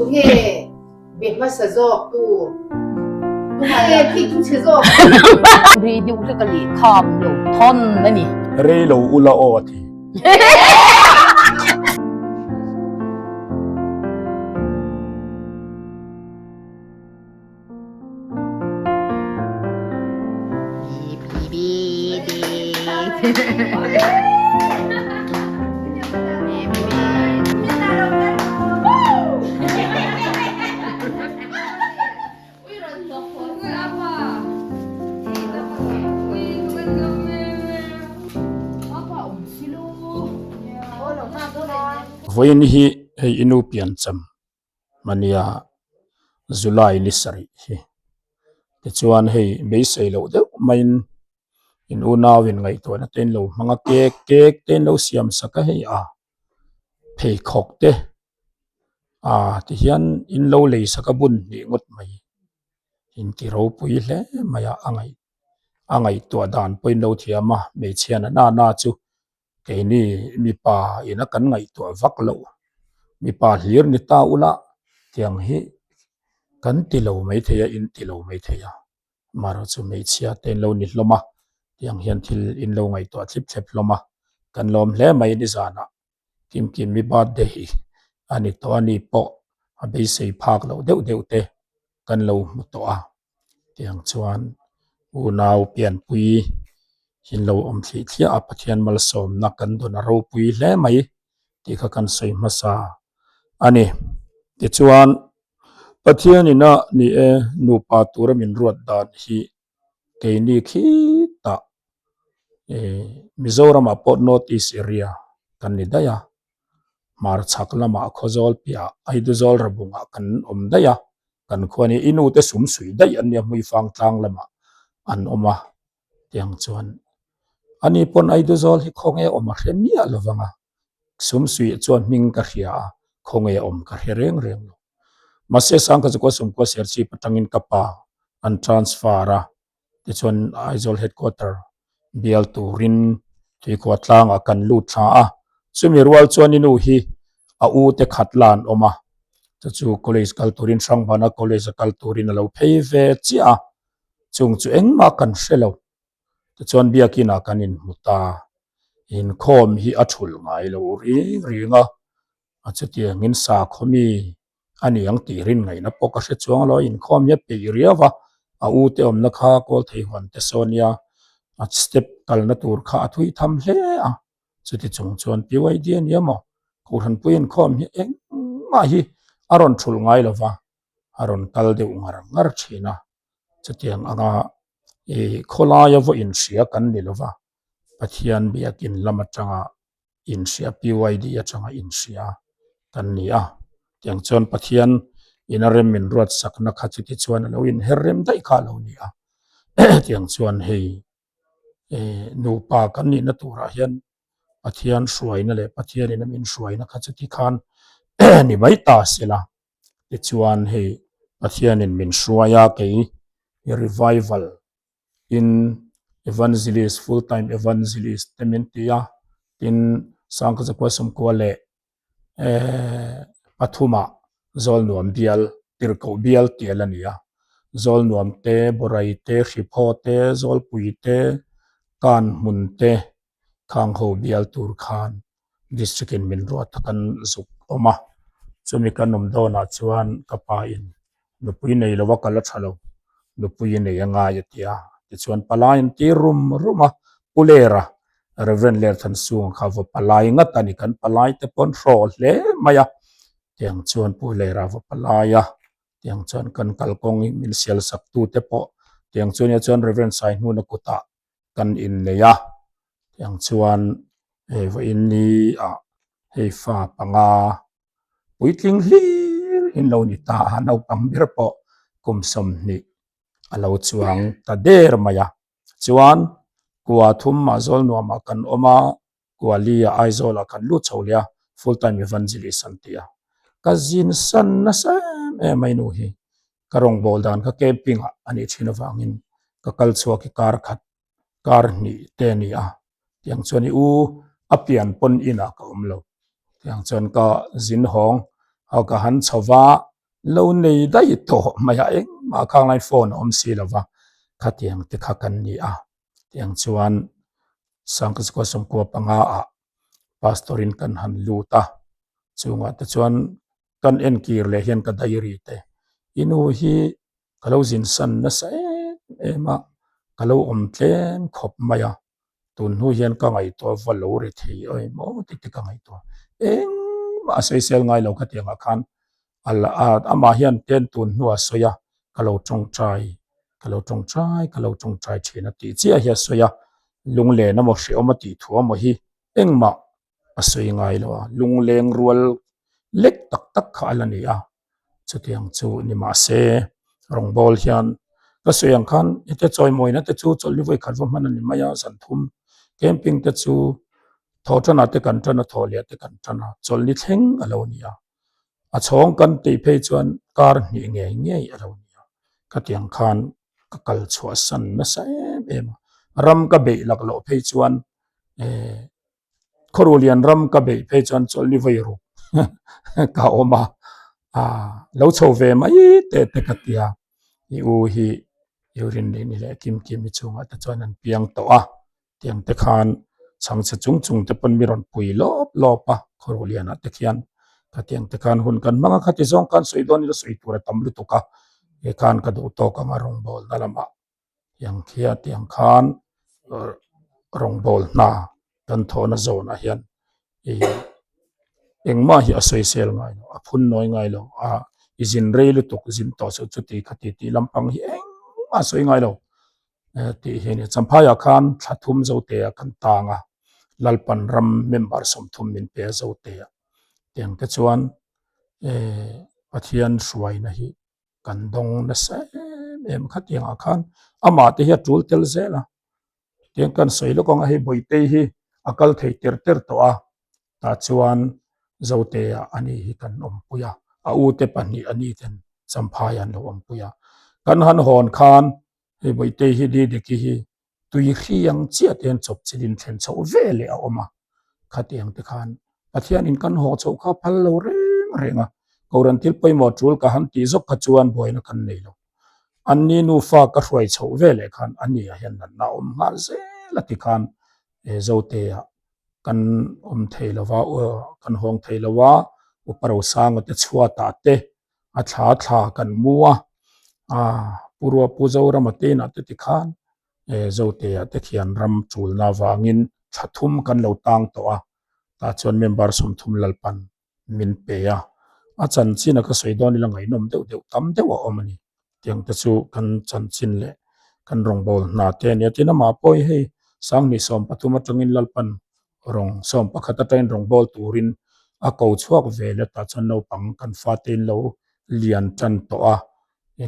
Tunge be hmasa zawk tu? Tunge thik thu chhe zawk? Ri deuh hlek a leh kham lo thawn a ni. Rei lo ula aw a ti. Vawiin hi hei i nu piancham mania July ni sarih hi tichuan hei beisei loh deuh maiin in unau in ngaihtuahna te in lo hmang a cake cake te in lo siam sak a hei a pheikhawk te ah tihian in lo lei sak a bun hnih ngawt mai in ti ropui hle mai a a ngaih a ngaihtuah dan pawh in lo thiam a hmeichhia na na chu. Keini mipa ina kan ngaihtuah vak loh, mipa hlir ni ta ula tiang hi kan ti lo maithei a, in ti lo maithei a, amaherawh chu hmeichhia te in lo ni hlawm a, tiang hian thil in lo ngaihtuah thlip thlep hlawm a, kan lawm hle mai nizanah Kimkimi birthday a ni tawh a ni pawh a beisei phak loh deuh deuh te kan lo hmu tawh a. Tiang chuan unau pianpui in lo awm thlih thliah a, Pathian malsawmna kan dawn a ropui hle mai tih kha kan sawi hmasa a ni. Tichuan Pathian ina ni e nupa tura min ruat dan hi keini khitah ih Mizoramah pawh North East area kan ni daih a, hmarchhak lamah Khawzawl piahah Aiduzawl Rabungah kan awm daih a. Kan khua nia i nu te sum suih daih an nia hmuifang tlang lamah an awm a tiang chuan ani pawn Aiduzawl hi khawnge awm a hre miah lo vang a, sum suih chuan hming ka hria a khawnge awm ka hre reng reng lo. Mahse Sangkha chu kua sum kua Serchhip atangin ka pa an transfer a tichuan Aizawl headquarter bial turin tuikhuah tlangah kan lut thla a, chumi rual chuan i nu hi a u te khat la an awm a, chu chu college kal turin Hrangbana college a kal turin a lo phei ve chiah a, chung chu engmah kan hre lo, tichuan biakin ah kan inhmu ta, inkhawm hi a thulh ngai lo ring ring a, a chutiangin sakhaw mi a ni ang tih rin ngaihna pawh ka hre chuang lo a, inkhawm hi a peih riau a, a u te awmna kha kawl thei huan te sawn nia a step kalna tur kha a thui tham hle a, chuti chung chuan PYD a nia maw Kohhranpui inkhawm hi engmah hi a rawn thulh ngai lo va, a rawn kal deuh ngar ngar thin a, chutiang anga ih khawlaia vaw inhria kan ni lo va, Pathian biakin lam atanga inhria PYD atanga inhria kan ni a, tiang chuan Pathian in a rem min ruat sakna kha chuti chuan a lo inher rem daih kha a lo ni a, tiang chuan hei eh nupa kan nihna turah hian Pathian hruaina leh Pathian in a min hruaina kha chuti khan ni mai ta sela tichuan hei Pathian in min hruai a kei revival in evangelist full time evangelist te min ti a tin Sangkhaw Sawmkua leh ehh pathumah Zawlnuam bial Tirhkoh bial tih a la ni a Zawlnuam te Bawrai te Hriphaw te Zawlpui te Kanhmun te Khangho bial tur khan district in min ruat a kan zuk awm a, chumi kan awm dawnah chuan ka pa in nupui nei lo a kal a tha lo, nupui nei a ngai a ti a, tichuan palai an tir rum rum a, Pu Lera Reverend Lerthansung kha va palai ngat a ni, kan palai te pawn hraw hle mai a, tiang chuan Pu Lera va palai a, tiang chuan kan kalkawng in min sial sak tu te pawh tiang chuan nia chuan Reverend Saihnuna kutah kan innei a tiang chuan hei vawiin ni ah hei fa panga puitling hlir in lo ni ta a naupang ber pawh kum 20 a lo chuang ta der mai a chuan kua thum ah zawl nuam ah kan awm a kuali ah Aizawl ah kan lut chho leh a full time evangelist an ti a ka zin san nasa em em a nu hi ka rawngbâwl dan kha camping ah a nih thin avangin ka kal chhuak hi kar khat kar hnih te a ni a tiang chuan i u a pian pawn inah ka awm lo tiang chuan ka zin hawng a ka han chho va. lo nei daih tawh mai a, engmah khang lai phone a awm si lo va, khatiang te kha kan ni a, tiang chuan Sangkazikua sawmkua panga ah pastor in kan han lut a, chungah te chuan kan enkir leh hian ka diary te i nu hi ka lo zin san nasa em em a, ka lo awm tlem khawp mai a, tun hnu hian ka ngaihtuah va lo ri thei awi maw tih te ka ngaihtuah engmah a sawisel ngai lo khatiang ah khan a la a amah hian ten tun hnuah a sawi a ka lo tawngtai ka lo tawngtai ka lo tawngtai thin a tih chiah hi a sawi a lunglen emaw hrehawm a tih thu emaw hi engmah a sawi ngai lo a lungleng rual lek tak tak kha a la ni a chutiang chu ni mahse rawngbâwl hian ka sawi ang khan hete chawimawina te chu chawlhni vawi khat va hman a ni mai a zan thum camping te chu thawh ṭanah te kan ṭan a thawh leh te kan ṭan a chawlhni thleng a lo ni a a chhawng kan tih phei chuan kar hnih ngei ngei a lo ni a khatiang khan ka kal chhuah san nasa em em a ram ka beih lak loh phei chuan eh Khawruh lian ram ka beih phei chuan chawlhni vawi ruk ka awm a, ah lo chho ve mai teh te ka ti a, i u hi i rinni ni leh kim kim i chungah te chuan an piang tawh a, tiang te khan chhangchhe chung chung te pawn mi rawn pui lawp lawp a khawruh lianah te khian khatiang te khan hun kan hmang a, khati zawng khan sawi dawn ila sawi tur a tam lutuk a, he khan ka duh tawk ang a rawngbawlna lamah. Tiang khia tiang khan rawngbâwl hna kan thawhna zawnah hian ih engmah hi a sawisel ngai lo a phun nawi ngai lo a i zin rei lutuk zin tawh suh chuti khati tih lampang hi engmah a sawi ngai lo tih hi a ni. Champhaiah khan thla thum zote ah kan tang a Lalpan ram member 30 min pe a zote ah tiang te chuan eh Pathian hruaina hi kan dawng nasa em em khatiang ah khan amah te hi a tul tel zel a tiang kan sawi lawk ang a hei bawihte hi a kal thei ter ter tawh a tah chuan zote ah ani hi kan awmpui a a u te pahnih ani ten champhai an lo awmpui a kan han hawn khan hei bawihte hi didiki hi tui hri ang chiah te hian chawp chilh in thlen chhoh ve leh a awm a, khatiang te khan Pathianin kan haw chhoh kha phal lo reng reng a, Kohhran thil pawimawh tul ka han tih zawk kha chuan buaina kan nei lo. Anni nufa ka hruai chhoh ve leh khan ani ah hian natna a awm nghal zel a ti khan Zote ah kan awm thei lo va, kan hawng thei lo a, Upa Rosanga te chhuatah te a thla thla kan mu a, aaa Pu Rua Pu Zorama te inah te tikhan Zotea te khian ram chulna avangin thla thum kan lo tang tawh a, tah chuan member 30 Lalpan min pe a, a chanchin a ka sawi dawn ila ngaihnawm deuh deuh tam deuh a awm a ni. Tiang te chu kan chanchin leh kan rawngbâwl hna te a nia. Tin, amah pawh hi hei sanghnih 13 atangin Lalpan rawng 11 atangin rawngbâwl turin a ko chhuak ve leh tah chuan naupang kan fate in lo lian tan tawh a,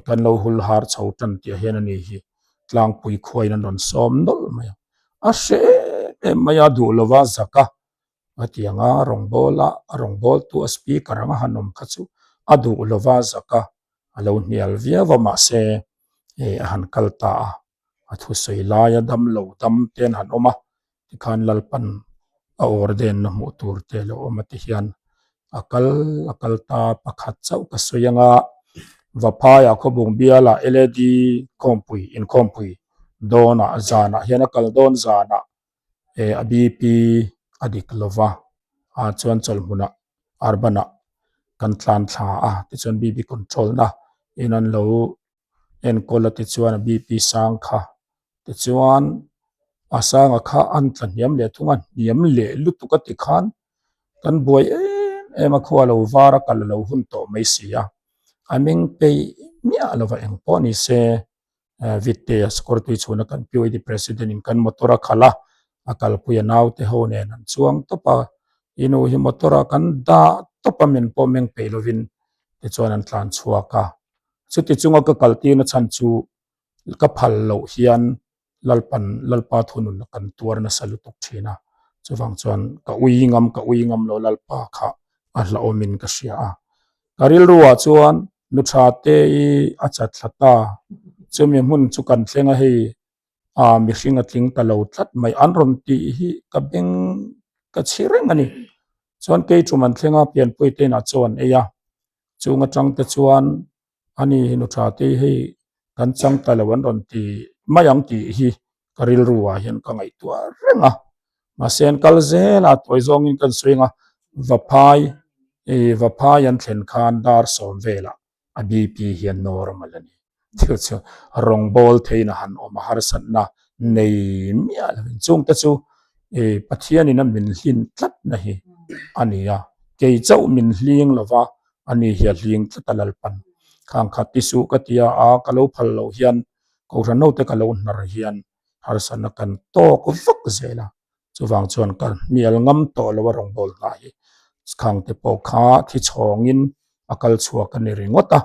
kan lo hul har chho tan tih ah hian a ni hi tlangpui khuain an rawn sawm nawlh mai a. A hre em em mai a, duh lova zak a, a ti ang a, rawngbâwl a, a rawngbâwltu a speaker anga han awm kha chu a duh lova zak a, a lo hnial viau a mahse eh a han kal ta a, a thusawi laia dam lo dam te an han awm a, tikhan Lalpan a ordenna hmuh tur te a lo awm a ti hian a kal a kal ta pakhat chauh ka sawi ang a, Vaphaiah khawbung bialah LAD khawmpui inkhawmpui dawnah zanah hian a kal dawn zanah eh a BP a dik lova ah chuan chawlhmunah urban ah kan tlan thla a tichuan BP control na in an lo enkawl a tichuan a BP sang kha tichuan a sanga kha an tla hniam leh thung a hniam leh lutuk a ti khan kan buai em em a khua lo var a kal a lo hun tawh mai si a a meng peih miah lova engpawh ni se. Vitte a security chhuna kan PYD president in kan motor a khalh a, a kalpui a naute ho nen an chuang tawp a, i nu hi motor ah kan dah tawp a min pawh meng peih lovin tichuan an tlan chhuak a, chuti chunga ka kal tirna chhan chu ka phal loh hian Lalpan Lalpa thunun kan tuar nasa lutuk thin a, chuvang chuan ka ui ngam ka ui ngam lo Lalpa kha a hlauhawmin ka hria a. Ka rilru ah chuan nu tha te i a chat thla ta, chumi hmun chu kan thleng a hei a mihring a tling ta lo tlat mai an rawn tih hi ka beng ka chhi reng a ni. Chuan kei tum an thleng a pianpui te inah chaw an ei a. Chung atang te chuan ani hi nu tha te hei kan chang ta lo an rawn ti mai ang tih hi ka rilru ah hian ka ngaihtuah reng a mahse an kal zel a tawi zawngin kan sawi ang a vaphai ih vaphai an thlen khan dar sawm velah a BP hian normal a ni thil chu rawngbawl theiin a han awm a harsatna nei miah lovin chungte chu ih Pathianin a min hlin tlat na hi a ni a kei chauh min hling lova ani hi a hling tlat a Lalpan khang khat ti suh ka ti a a ka lo phal loh hian Kohhran ho te ka lo hnar hian harsatna kan tawk vak zel a chuvang chuan ka hnial ngam tawh lo a rawngbâwl hna hi khang te pawh kha thi chhawngin a kal chhuak a ni ringawt a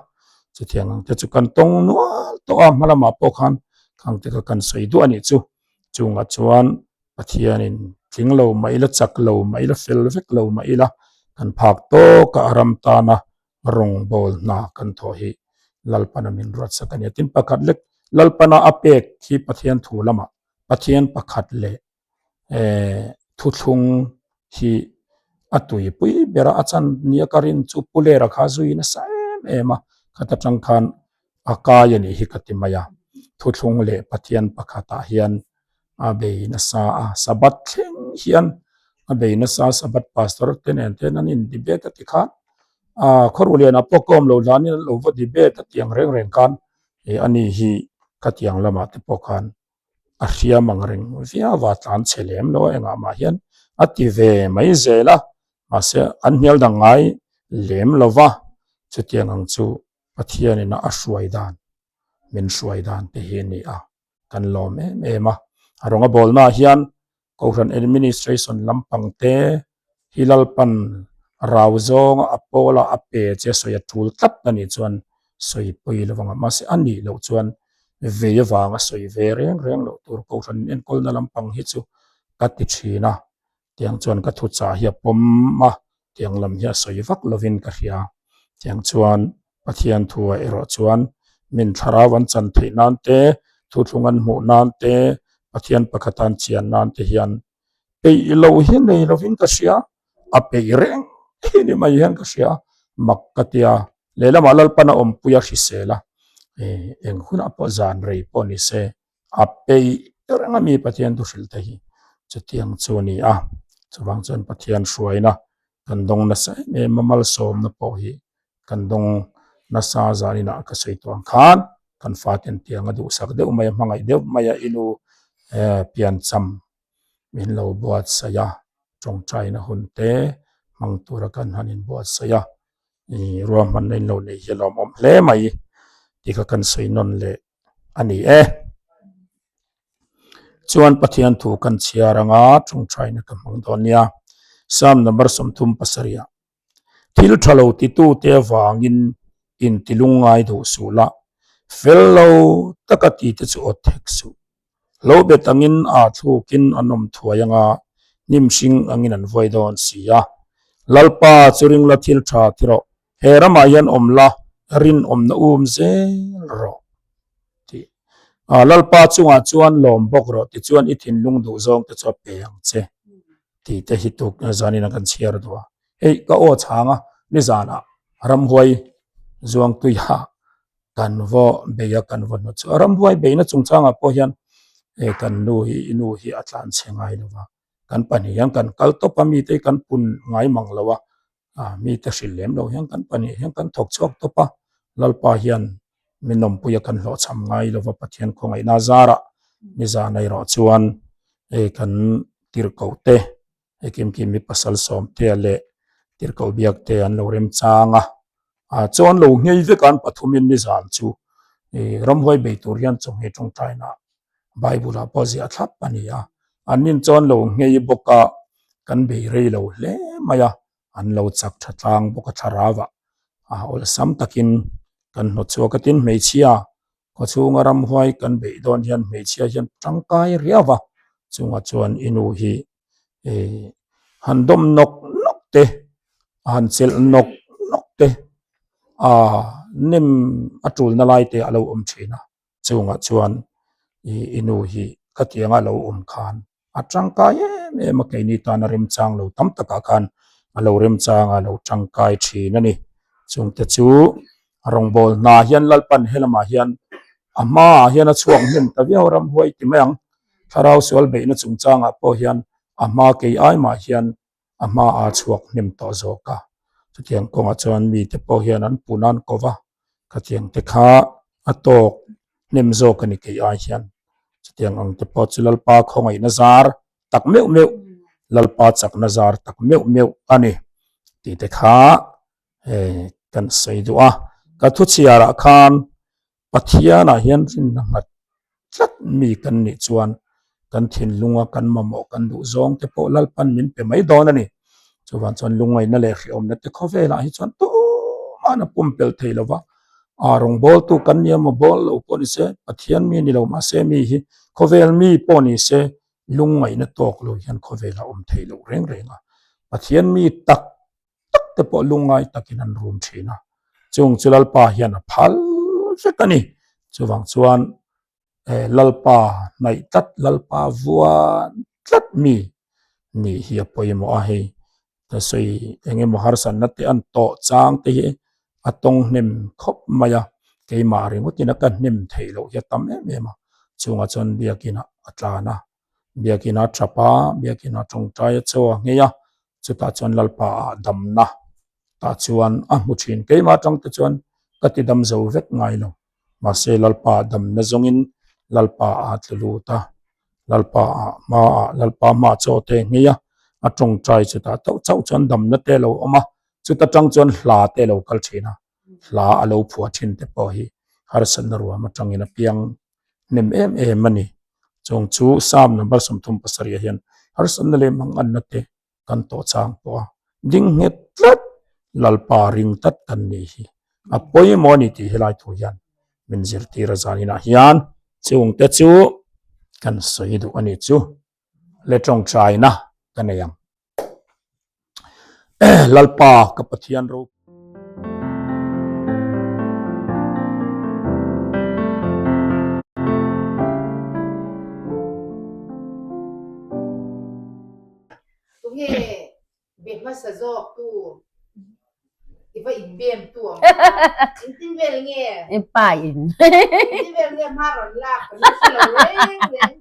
chutiang ang te chu kan tawng nual tawh a hma lamah pawh khan khang te kha kan sawi duah a nih chu chungah chuan Pathianin tling lo mah ila chak lo mah ila fel vek lo mah ila kan phak tawk a a ram tana rawngbâwl hna kan thawh hi Lalpana min ruatsak a ni a. Tin pakhat lek Lalpana a pek hi Pathian thu lamah Pathian pakhat leh eh thuthlung hi a tuipui ber a, a chan nia ka rin chu Pu Lera kha zui nasa em em a, khata tang khan a kai a nih hi ka ti mai a. Thuthlung leh Pathian pakhatah hian a bei nasa a, Sabbath thleng hian a bei nasa a, Sabbath pastor te nen te hian an in debate a ti khan ah khawruhlianah pawh ka awm lo hlanin an lo va debate a tiang reng reng khan eh ani hi khatiang lamah te pawh khan a hriam ang reng viau a tlan chhe lem lo a engah mah hian a ti ve mai zel a mahse an hnial dang ngai lem lo va chutiang ang chu Pathianin a hruai dan min hruai dan te hi a ni a. kan lawm em em a a rawnga bawlna ah hian kohhran administration lampang te hi lalpan rau zawnga a pawla a pe che sawi a tul tlat a nih chuan sawi pawi lo vang a mahse a nih loh chuan vei avanga sawi ve reng reng loh tur kohhran enkawlna lampang hi chu ka ti thin a. Tiang chuan ka thuchah hi a pawm a, tiang lam hi a sawi vak lovin ka hria. Tiang chuan Pathian thu ah erawh chuan min thlarau an chan theih nan te, thuthlung an hmuh nan te, Pathian pakhat an chian nan te hian peih lo hi nei lovin ka hria, a peih reng hi ni mai hian ka hria, mak ka tia. Lehlamah Lalpan a awmpui a hrisel a, eng hunah pawh zan rei pawh ni se A peih reng a mi Pathian thu hrilh te hi chutiang chu a ni a, chuvang chuan Pathian hruaina kan dawng nasa em em a, malsawmna pawh hi kan dawng nasa zaninah ka sawi tawh ang khan kan faten tiang a duhsak deuh mai a, hmangaih deuh mai a inu piancham min lo buatsaih a, tawngtaina hun te hmang tura kan han inbuatsaih a, ih ruahmanna in lo nei hi a lawmawm hle mai tih kha kan sawi nawn leh a ni e. Chuan Pathian thu kan chhiar anga tawngtaina ka hmang dawn nia. Psalm number 37 ah Thil tha lo titute avangin intilung ngai duh suh la, fel lo taka tite chu awt hek suh. Lo bet angin aa thlukin an awm thuai anga hnim hring angin an vuai dawn si a. Lalpa chu ring la thil tha ti rawh, he ramah hian awm la rinawmna um zel rawh tih. Lalpa chungah chuan lawm bawk rawh tichuan i thinlung duh zawng te chu a pe ang che tih te hi tuk zanin a kan chhiar duh a. Hei ka aw chhang a nizanah ramhuai zuangtuia kan vaw bei a kan vaw hnawt chu a ramhuai beihna chungchangah pawh hian hei kan nu hi i nu hi a tlan chhe ngai lo va kan pahnih hian kan kal tawp a mite hi kan pun ngai mang lo a ah mite hrilh lem lo hian kan pahnih hian kan thawk chhuak tawp a Lalpa hian min awmpui a kan hlawhchham ngai lo va Pathian khawngaihna zarah nizan erawh chuan hei kan tirhkoh te hei Kimkim hi pasal sawmte leh tirhkoh biak te an lo remchang a ah chuan lo nghei vek a an pathumin nizan chu ih ramhuai bei tur hian chawhmeh tawngtaina bible ah pawh ziah thlap a ni a an nin chuan lo nghei bawk a kan bei rei lo hle mai a an lo chak tha tlang bawk a thlarau ah ah awlsam takin kan hnawt chhuak a tin hmeichhia khaw chhunga ramhuai kan beih dawn hian hmeichhia hian tangkai riau a chungah chuan i nu hi ih han dawm nawk nawk te a han chelh nawk nawk te ah nem a tulna lai te a lo awm thin a chungah chuan ih i nu hi khatianga a lo awm khan a tangkai em em a keini tana remchang lo tam takah khan a lo remchang a lo tangkai thin a ni. Chungte chu rawngbâwl hna hian Lalpan helamah hian a hmaah hian a chhuak hnem ta viau ramhuai ti mai ang. Thlarau sual beihna chungchangah pawh hian a hma kei ai mah hian a hmaah a chhuak hnem tawh zawk a. Chutiang kawngah chuan mite pawh hian an pun a an ko va, khatiang te kha a tawk hnem zawk a ni kei ai hian. Chutiang ang te pawh chu Lalpa khawngaihna zar tak meuh meuh, Lalpa chakna zar tak meuh meuh a ni tih te kha kan sawi duh a. Ka thu chhiarah khan Pathianah hian rinna nghat tlat mi kan nih chuan kan thinlunga kan mamawh kan duh zawng te pawh Lalpan min pe mai dawn a ni. Chuvang chuan lungngaihna leh hrehawmna te khawvelah hi chuan tumah a pumpelh thei lo va, aa rawngbawltu kan nia maw bawl lo pawh ni se, Pathian mi ni lo mahse mi hi khawvel mi pawh ni se lungngaihna tawk lo hian khawvelah awm thei loh reng reng a. Pathian mi tak tak te pawh lungngai takin an rum thin a, chung chu Lalpa hian a phal vek a ni. Chuvang chuan Lalpa hnaih tlat, Lalpa vuan tlat mi nih hi a pawimawh a, hei ka sawi eng emaw harsatna te an tawh chang te hi a tawng hnem khawp mai a, keimah ringawtin a ka hnem theih loh hi a tam em em a, chungah chuan biakinah a tlan a. Biakina tap a, Biakina tawngtai a chaw a nghei a, chutah chuan Lalpa ah damna tah chuan a hmu thin. Keimah atang te chuan ka ti dam zo vek ngai lo. Mahse Lalpa ah damna zawngin Lalpa ah tlu lut a, Lalpa ah hma ah Lalpa hma chaw te nghei a, a tawngtai chutah tauh chauh chuan damna te a lo awm a, chuta tang chuan hla te a lo kal thin a, hla a lo phuah thin te pawh hi harsatna ruam atangin a piang hnem em em a ni. Chung chu Psalm number 37 ah hian harsatna leh manganna te kan tawh chang pawh a ding nghet tlat Lalpa ring tlat kan nih hi a pawimawh a ni tih helai thu hian min zirtir a zaninah hian chung te chu kan sawi duh a ni chu le tawngtaina ka nei ang. Lalpa ka Pathian ro. Tunge be hmasa zawk tu i va inbem tu ang kha engtin vel nge? I pa in. Engtin vel nge hma rawn lak kan la hre lo reng reng.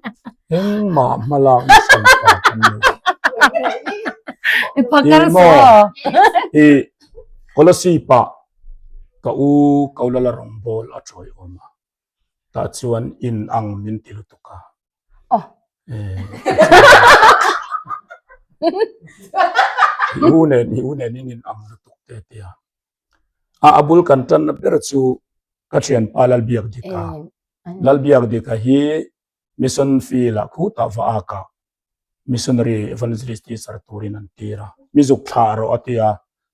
Engmah hma lak nasa pa kan nei. I phakar Ih so. maw i Kolasib ah ka u Kaulala rawngbawl a chawi awm a. Tah chuan in ang min ti lutuk a. Oh. I u nen i u nen in in ang lutuk te tia. A a bul kan tanna ber chu ka thianpa Lalbiakdika. Lalbiakdika hi Mission field ah khutah va ak a missionary evangelist teacher turin an tir a. Mi zuk thlah rawh a tia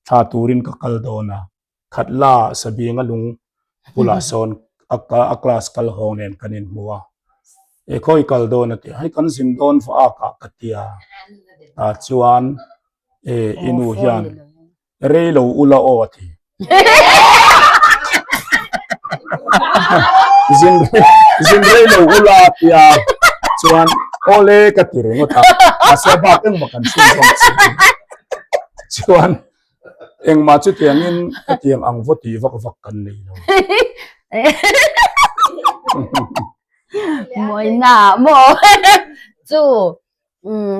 thlah turin ka kal dawn a. Khat la Sabinga lung bulah sawn a a class kal hawng nen kan inhmu a. E khawi kal dawn a ti a, hei kan zin dawn va ak ah ka ti a. Tah chuan e i nu hian rei lo ula aw a ti. Zin zin rei lo ula a ti a, chuan awle ka ti ringawt a, mahse a bak engmah kan chhunzawm chiah lo. Chuan Engmah chutiangin hetiang ang vaw tih vak vak kan nei lo. Mawina maw chu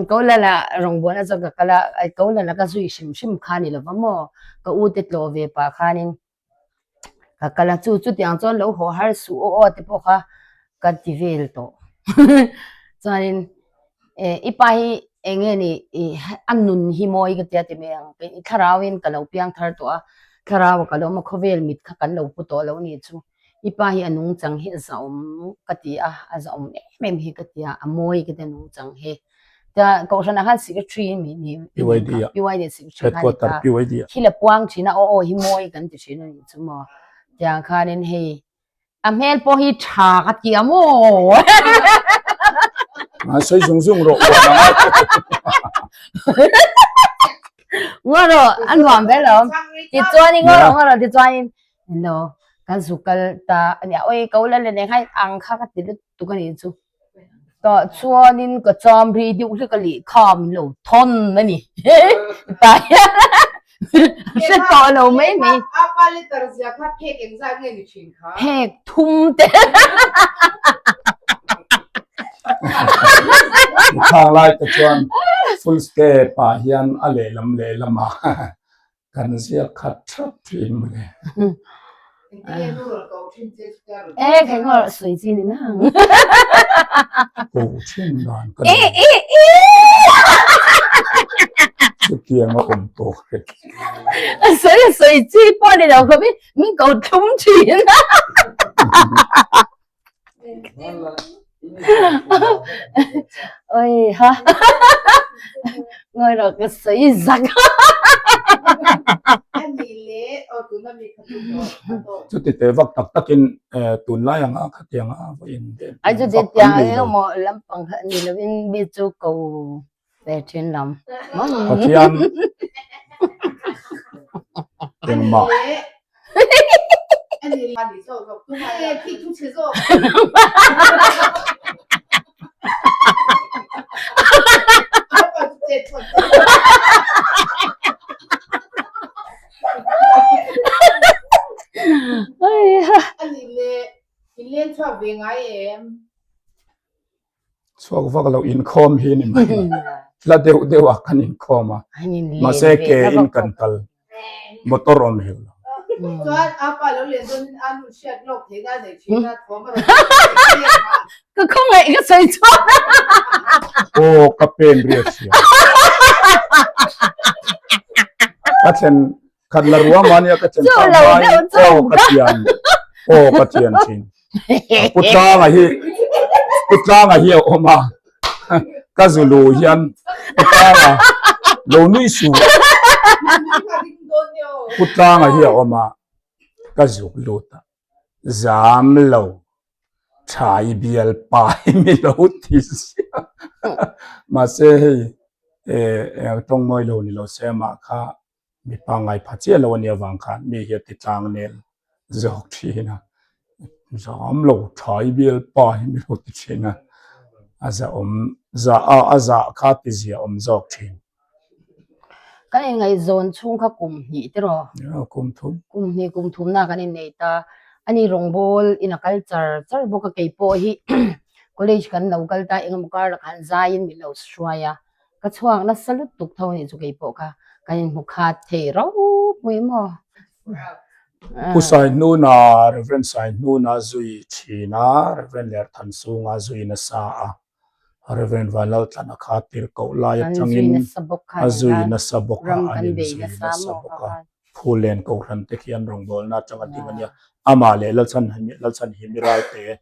ko la la rawngbawlna chuan ka kal a, ko la la ka zui hrim hrim kha ni lova maw ka u te tlawh ve pah khanin ka kal a chu chutiang chuan lo haw har suh aw aw te pawh kha ka ti vel tawh chuanin eh i pa hi eng nge ni ih a nun hi mawi ka tia ti mai ang i thlarau in ka lo piang thar tawh a thlarau ah ka lo awm a khawvel mit kha kan lo pu tawh lo a nih chu i pa hi a nungchang hi a zahawm ka ti a a zahawm em em hi ka ti a a mawi ka ti a nungchang hi. Ta kohhran ah khan secretary mi ni PYD ah PYD secretary khan headquarter ta PYD ah thil a puang thin a aw aw hi mawi kan ti thin a nih chu maw tiang khanin hei a hmel pawh hi tha ka ti a maw a sawi zung zung rawh uar ang a ngaw rawh a nuam vel lo tichuanin ngaw rawh ngaw rawh tichuanin hello kan zu kal ta ania oi ko la le nen khan ang kha ka ti lutuk a nih chu Tah chuanin ka cham ri deuh hlek a lehkha min lo thawn a ni. Tah hian hre tawh lo mai mai. Apa letter zia kha phek engzat nge ni thin kha? Phek thum te. Khang lai te chuan full step ah hian a lehlam lehlam ah Kan ziak khat thap thin mawle. E khai ngor sui chi ni nang. Ko thin dan ka E e e. Chutiang a awm tawh hret. Sui sui chi pawh ni lo khawpin min ko thlum thin. Oi ha. Ngoi ro ka sui zak. Chuti te vak tak takin tunlai anga khatiang a va in den. Ai chu ti tiang emaw lampang kha ni lovin mi chu ko ve thin lam. Pathian engmah. Chhuak vak lo inkhawm hi ni mai. Hla deuh deuh ah kan inkhawm a. Mahse ke in kan kal. Motor awm hek lo. Chuan apa lo len dawn in anu hriat lawk theih na nei thin a thawm a rawn Ka khawngaih ka sawi chuan. Aw ka pen riat sia. Ka thlen Khat la ruang mania ka chen chang mai aw ka thian aw ka thian thin. Pu Tlanga hi Pu Tlanga hi a awm a ka zulu hian Pu Tlanga lo nui su Pu Tlanga hi a awm a ka zuk lut a zam lo thai bial pai mi lo ti sia mahse hei eh tawng mawi lo ni lo se amah kha Mi pangngai pha chiah lo a nih avang khan mi hi a ti tlang nel zawk thin a, zam lo thai bial pa hi mi lo ti thin a, a za awm za a a zah kha ti zia awm zawk thin. Kan inngaihzawn chhung kha kum hnih te rawh. Aa kum thum. Kum hnih kum thumna kan innei ta. Ani rawngbawl in a kal char char bawk a, keipawh hi college kan lo kal ta engemaw kar lakah han zaiin min lo hruai a. Ka chhuak nasa lutuk tho anih chu keipawh kha kan inhmu khat thei ropui maw. Pu Saihnuna, Rev. Saihnuna zui thin a, Rev. Lerthansunga zui nasa a, Rev. Vanlaltlana kha tirhkoh lai atangin a zui nasa bawk a, an inzui nasa bawk a. Phulen Kohhran te khi an rawngbawlna atanga ding a nia. Amah leh Lalchhanhimi Ralte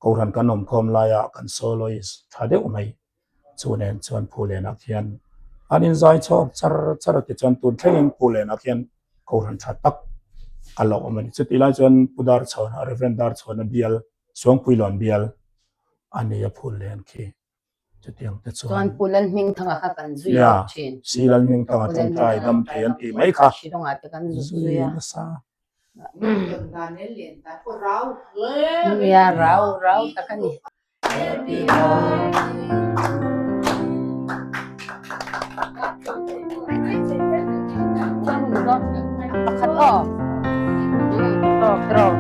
Kohhran kan awmkhawm laia kan soloist tha deuh mai. Chu nen chuan Phulenah khian an inzai chhawk char char a tichuan tun thlengin Phulenah khian Kohhran tha tak a lo awm a ni. Chutih lai chuan Pu Darchhawna, Rev. Darchhawna bial, Suangpuilawn bial a ni a Phulen khi. Chutiang te chuan. Chuan Pu Lalhmingthanga kha kan zui bawk thin. Ya, Si Lalhmingthanga tawngtai dam thei an tih mai kha. Shillongah te kan zui a. Nasa. Nia rau rau tak a ni. Pakhat aw. Tawk tawk.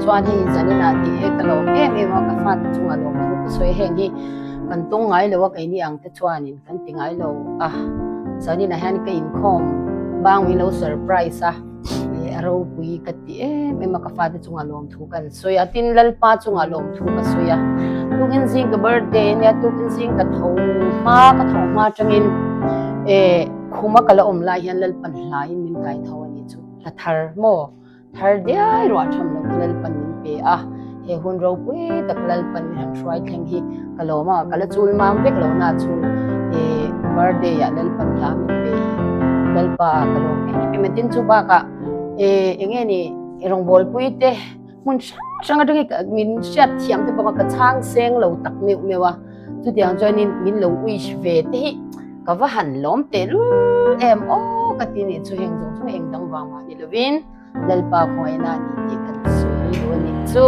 Chuan hei zanin ah tih e ka lawm em em a ka fate chungah lawm thu ka sawi a heng hi kan tawng ngai lo a keini ang te chuanin kan ti ngai lo a zanin ah hian ka inkhawm bang min lo surprise a ih a ropui ka ti em em a ka fate chungah lawm thu kan sawi a tin Lalpa chungah lawm thu ka sawi a tukin zing ka birthday ania tukin zing ka tho hma ka tho hma atangin eh khuma ka la awm lai hian Lalpan hlaiin min kai tho a nih chu hla thar maw thar diai ruah tham lo kha Lalpan min pe a he hun ropui tak Lalpan min han hruai thleng hi ka lawm a ka la chul mam vek lo na chu eh birthday ah Lalpan hla min pe hi Lalpa ka lawm em em a tin chu bakah eh enge ni rawngbawlpui te hmun hrang hrang atangin min hriat thiam te bawk a ka chhang seng lo tak meuh meuh a chutiang chuanin min lo wish ve te hi ka va han lawm teh lul em aw. ka ti nih chu heng zawng zawng eng dang vang mah ni lovin Lalpa khawngaihna a ni tih kan sawi duh a nih chu.